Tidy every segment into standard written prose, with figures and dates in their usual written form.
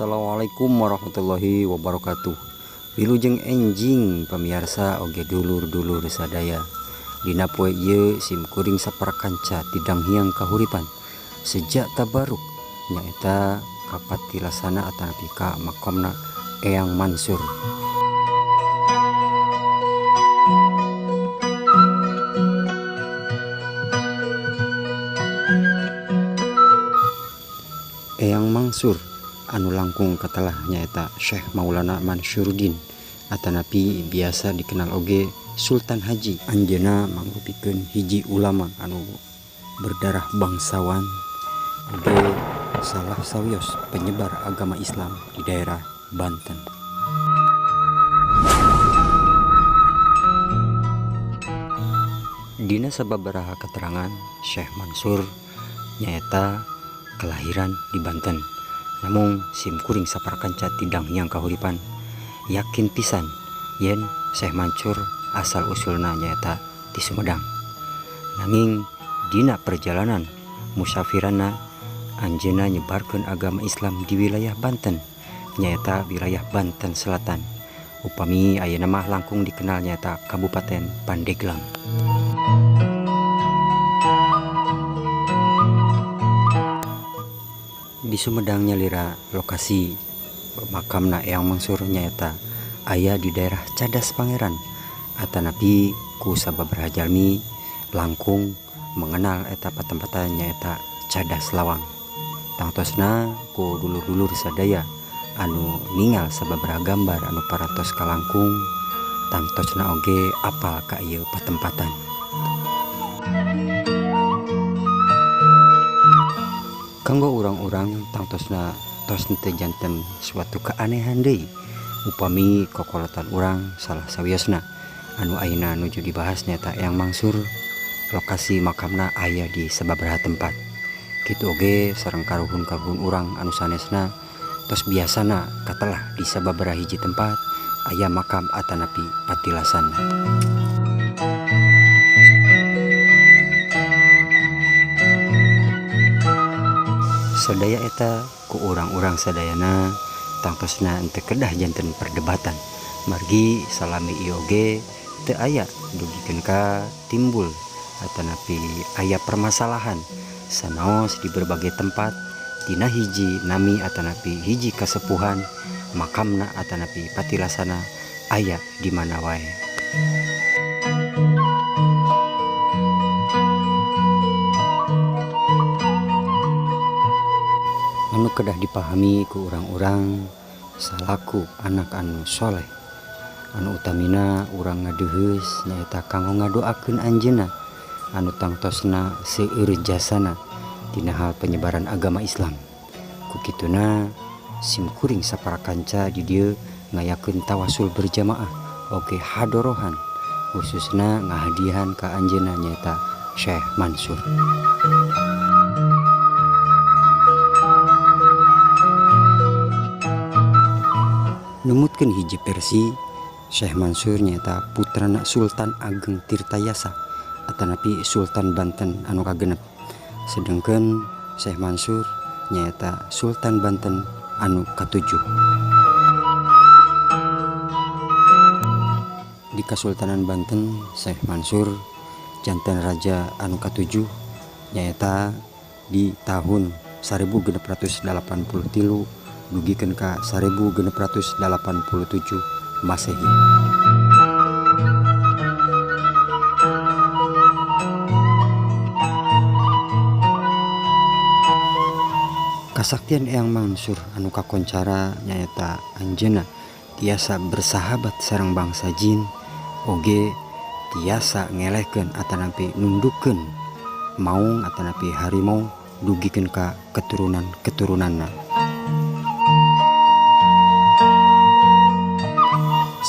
Assalamualaikum warahmatullahi wabarakatuh. Wilujeng enjing pamiarsa oge dulur-dulur sadaya. Dina poe ieu sim kuring saparakanca ti Danghyang Kahuripan sejak tabaruk, nyaeta ka patilasana atanapi ka makomna Eyang Mansur. Eyang Mangsur anu langkung katelah nyaeta Syekh Maulana Mansyurdin atanapi biasa dikenal oge Sultan Haji. Anjeunna mangrupikeun hiji ulama anu berdarah bangsawan oge salah sawios penyebar agama Islam di daerah Banten. Dina sababaraha keterangan, Syekh Mansur nyaeta kelahiran di Banten. Namun sim kuring saparakanca ti Danghyang Kahuripan yakin pisan yen Syekh Mansur asal usulna nyaeta ti Sumedang. Nanging dina perjalanan musafiranna, anjeunna nyebarkeun agama Islam di wilayah Banten, nyaeta wilayah Banten Selatan. Upami ayeuna mah langkung dikenal nyaeta Kabupaten Pandeglang. Di Sumedang nyalira, lokasi makamna Eyang Mansur nyaeta aya di daerah Cadas Pangeran atanapi ku sababaraha jalmi langkung mengenal eta patempatan nyaeta Cadas Lawang. Tangtosna ku dulur-dulur sadaya anu ningal sababaraha gambar anu parantos kalangkung, tangtosna oge apal ka ieu patempatan. Kanggo urang-urang, tangtosna tos teu janten suatu keanehan deui upami kokolotan urang salah sawiosna anu ayeuna nuju dibahas, nyaeta Eyang Mangsur, lokasi makamna aya di sababaraha tempat. Kitu oge sareng karuhun-karuhun urang anu sanesna, tos biasana katelah di sababaraha hiji tempat aya makam atanapi patilasan. Sadaya eta ku urang-urang sadayana tangtosna henteu kedah janten perdebatan, margi salami ieu oge teu aya dugikeun ka timbul atanapi aya permasalahan sanaos di berbagai tempat dina hiji nami atanapi hiji kasepuhan makamna atanapi patilasana aya di mana wae. Anu kedah dipahami ku urang-urang salaku anak anu soleh, anu utamina urang ngadeuheus nyaeta kanggo ngadoakeun anjeunna anu tangtosna seueur jasana dina hal penyebaran agama Islam. Ku kituna sim kuring saparakanca di dieu ngayakeun tawasul berjamaah oge hadorohan, khususna ngahadiahan ka anjeunna, nyaeta Syekh Mansur. Numutkeun hiji versi, Syekh Mansur nyaeta putrana Sultan Ageng Tirtayasa atanapi Sultan Banten anu kagenep. Sedengkeun Syekh Mansur nyaeta Sultan Banten anu katujuh. Di Kasultanan Banten, Syekh Mansur janten raja anu katujuh, nyaeta di tahun 1683 dugikeun ka 1687 Masehi. Kasaktian Eyang Mansur anu kakoncara nyaeta anjeunna tiasa bersahabat sareng bangsa jin, oge tiasa ngelehkeun atanapi nundukkeun maung atanapi harimau dugikeun ka keturunan-keturunanna.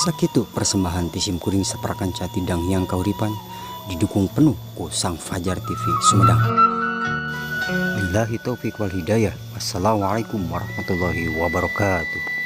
Sakitu persembahan ti sim kuring saparakanca ti Danghyang Kahuripan, didukung penuh ku Sang Fajar TV Sumedang. Billahi taufik wal hidayah. Wassalamualaikum warahmatullahi wabarakatuh.